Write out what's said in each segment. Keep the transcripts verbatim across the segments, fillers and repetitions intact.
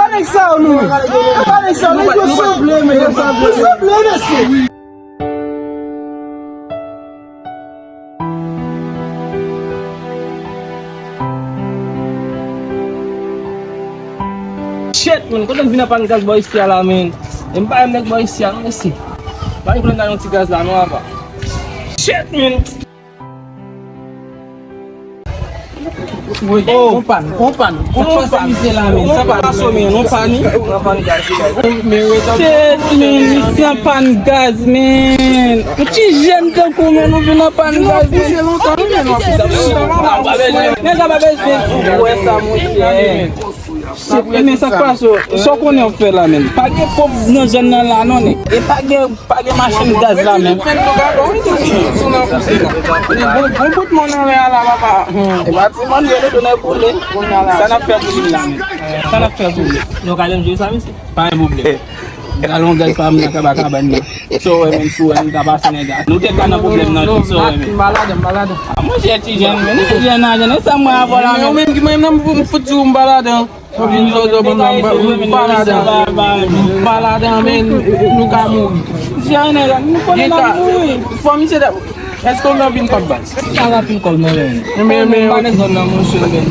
pa nèg sa yo, nou. E pa nèg sa yo, nèg yo sanble, men. Yo sanble, mesye. Shit, man, kote m vin nan pann gaz bò isi a la, man? E m pa menm nèg bò isi a, non, mesye. Pa gen pwoblèm nan yon ti gaz la, non, apa. Shit, man. Oh, on pann, on pann, on pann. Sa k pase, misye la, men? Sa k pase, men? On pann, wi. Shit, men, misye an pann gaz, men. Yon ti jèn tankou, men, nou vin an pann gaz, men. Nèg la pa bezwen wè sa, monchè. Shit, men, sa k pase, sa w konnen w ap fè la, men. Pa gen pòv nan zòn nan la, non, nèg. E pa gen Pa gen machann gaz la menm. Bon, bon bout moun anlè a la, papa. E pa ti moun yo, nou tounen boule. Sa n ap fè pou li la menm? Sa n ap fè pou li? Nou ka janm jere sa, mesye? Pa gen pwoblèm. Galon gaz pa m nan kaba kabann nan. So, wè, menm si w wè, nou ta pase nan gaz. Nou te ka nan pwoblèm nan tou, so, wè, menm. M pa ladan, m pa ladan. A, monchè, ti jèn, men, ti jèn nan, jèn, e sa mwen avè w la menm. Mwen menm, mwen menm, m fout di w m pa ladan. Ou vin zozo ban m, m pa ladan. M pa ladan, men nou ka mouri. Fò misye ta. Èske w gen anpil kòb baz? Pa gen anpil kòb non, men. Men, men,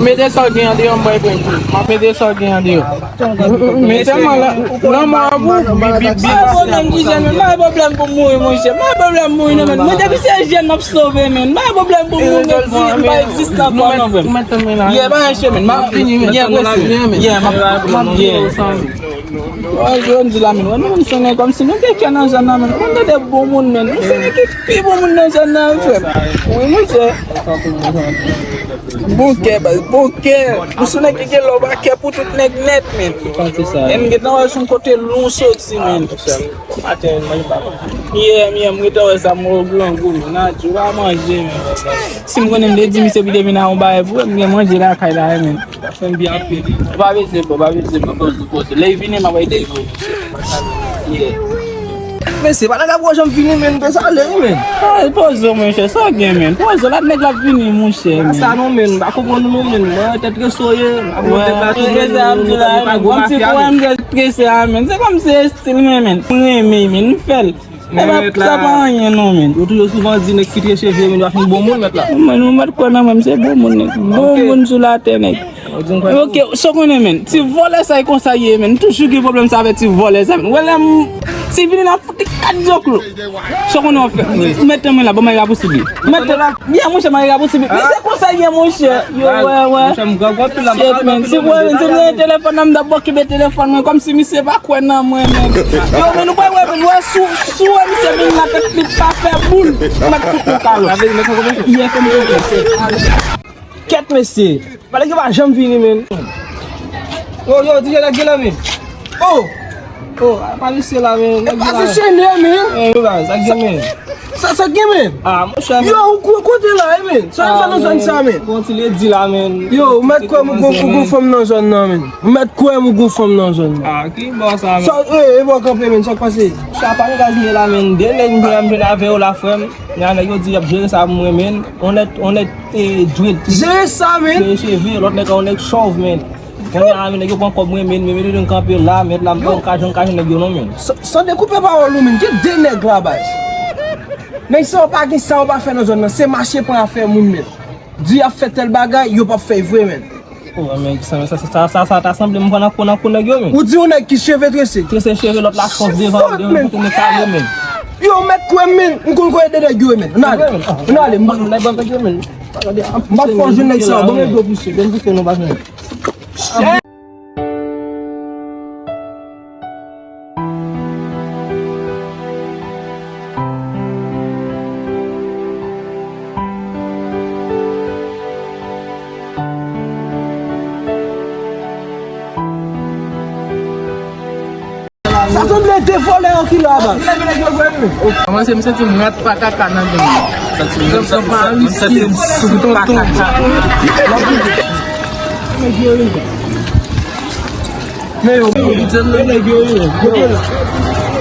mete sa w gen andeyò, m bay pwen pou ou. M ap mete sa w gen andeyò. Men sèlman la, lanmò a pou bip, bip, bip. Pa gen pwoblèm pou jèn, men. Pa gen pwoblèm pou mouri, monchè. Pa gen pwoblèm mouri, non, men. Mwen, depi se jèn, n ap sove, men. Pa gen pwoblèm pou mouri, men. M pa egziste ankò, non, frè m. Yeah, pa gen chemen. M ap vini, men. Yeah, prese. Yeah, m ap, m ap, yeah. Wè, jodi la, men, wè, nou menm se nèg kòmsi nou gen kè nan zòn nan, men. Mwen tande bon moun, men. Nou se nèg ki pi bon moun nan zòn nan, frè m. Wi, monchè. Bon kè, baz, bon kè. Nou se nèg ki gen lòv ak kè pou tout nèg nèt, men. E m gentan wè se yon kote lou soti, men. Maten, manje pa. Yeah, yeah, m gentan wè sa, m wè grangou, men. Nan di w pa manje, men. Si m konnen m te di misye pou te vin a yon bagay pou m gen manje lakay la, men. Sa fè m byen anpil. Ou pa bezwen pè, ou pa bezwen pè, poze, poze. Lè l vini, m ap ede l pou ou. Yeah. Mesye, pa nan gap wè janm vini, men, m te sale, men. Ay, poze, monchè, sa w gen, men. Poze, la nèg la vini, monchè, men. Sa non, men, m pa konprann ou non, men. Mwen, tèt resoye, m ap monte la tou, men. E sa m di la, men. Kòmsi kou a m trese a, men. Se kòmsi estil mwen, men. M renmen, men. M fè l. E pa, sa pa anyen non, men. Yo toujou souvan di nèg ki treche vye, men, yo pa fin bon moun, mèt la. Mwen, mwen mèt kwè nan mwen, m se bon moun, nèg. Bon moun sou latè, nèg. Ok, sa w konnen, men. Ti vòlè sa, e konsa ye, men. M toujou gen pwoblèm sa avèk ti vòlè sa, men. Wè lè m, si vini la, fout li kat zoklo. Sa w konnen w ap fè. Mete men la, ban m rapousib li. Mete la. Byen, monchè, m rapousib li. Men se konsa ye, monchè. Yo, wè, wè. Shit, men. Si mwen, si mwen gen telefòn nan, m t ap okipe telefòn mwen, kòmsi misye pa kwè nan mwen, men. Yo, men nou pa wè, men, wè, sou, sou wè misye vin la, tèt li pa fè boul. M ap fout nou kalòt. Ye, fè m konprann. Kèt, mesye. Pale ki pa janm vini, men. Yo, yo, di nèg gen la, men. Oh! Oh, pa misye la, men. Nèg gen la. E pa se chenè, men. Eh, yo, baz, sa gen, men. Sa, sa gen, men. Ah, monchè, men. Yo, ou kou-, kote la, eh, men. Sa, sa nan zòn sa, men. Bon, ti lè di la, men. Yo, ou mèt kwè m gon, gon fanm nan zòn nan, men. Ou mèt kwè m gon fanm nan zòn nan. Ah, ki bò sa, men. Sa, eh, e bò kanpe, men, sa k pase? Sa pa n gaz la, men. De nèg m jwenn avè yo la, frè m. Nèg yo di y ap jere sa pou mwen, men. On nèt, on nèt, eh, dwèt. Jere sa, men. Jere cheve, lòt nèg, on nèg chòv, men. Kounye a, men, nèg yo pran kòb mwen, men, men, men, men, kanpe la, mèt la, m pa ka jwenn, ka jwenn nèg yo non, men. San, san dekoupe pawòl ou, men, gen de nèg la, baz. Nèg sa yo pa gen sa yo pa fè nan zòn nan, se mache pran afè moun, men. Di y ap fè tèl bagay, yo p ap fè vre, men. Oh, men, sa, sa, sa ta sanble m pran nan kou, nan kou nèg yo, men. Ou di yon nèg ki cheve trese. Trese cheve, lòt la chòv devan, devan, kote nèg sa yo, men. Yo, mèt kwè m, men, m konn kote de nèg yo, men. N ale, n ale, m pa. M pa fò jwenn nèg sa yo, ban m ede w pouse. Ban m pouse, non, pa jwenn. Sa sanble de vòlè yo ki la, baz. Kòmanse, m santi m rat pa kaka nan gang nan. Sa sanble m santi m rat pa kaka. Men yo, men yo, men nèg yo ye, kote la?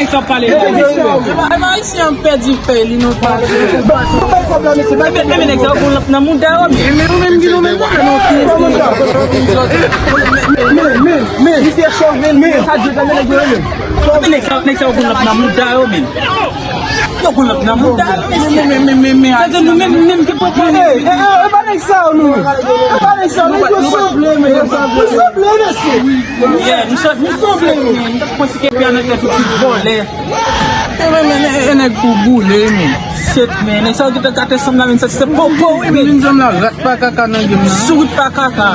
nèg sa ap pale la? Ayisyen ap pèdi fèy li non pa. Ebyen, ebyen, nèg sa yo gon lanp nan mouda yo, men. Men ou menm ki nou menm nan men, men, men, men, men, sa di la, men, nèg yo, men. Men nèg sa, nèg sa yo gon lanp nan mouda yo, men. Yo gon lanp nan mouda yo, men. Men, men, men, men, men, sa di nou menm, menm ki pwopoze. E pa nèg sa yo, nou. E pa nèg sa yo, nèg yo sanble, men. Yo sanble, mesye. Yeah, nou sanble, men. Nou sanble, men. Nou t ap konn si ke pya nan tèt ou ti vòlè. E men, men, e nèg pou boule, men. Shit, men. Nèg sa yo gentan gate sanm la, men. Sa se popo, wi, men. Vin zanm la, rat pa kaka nan game nan. Sourit pa kaka.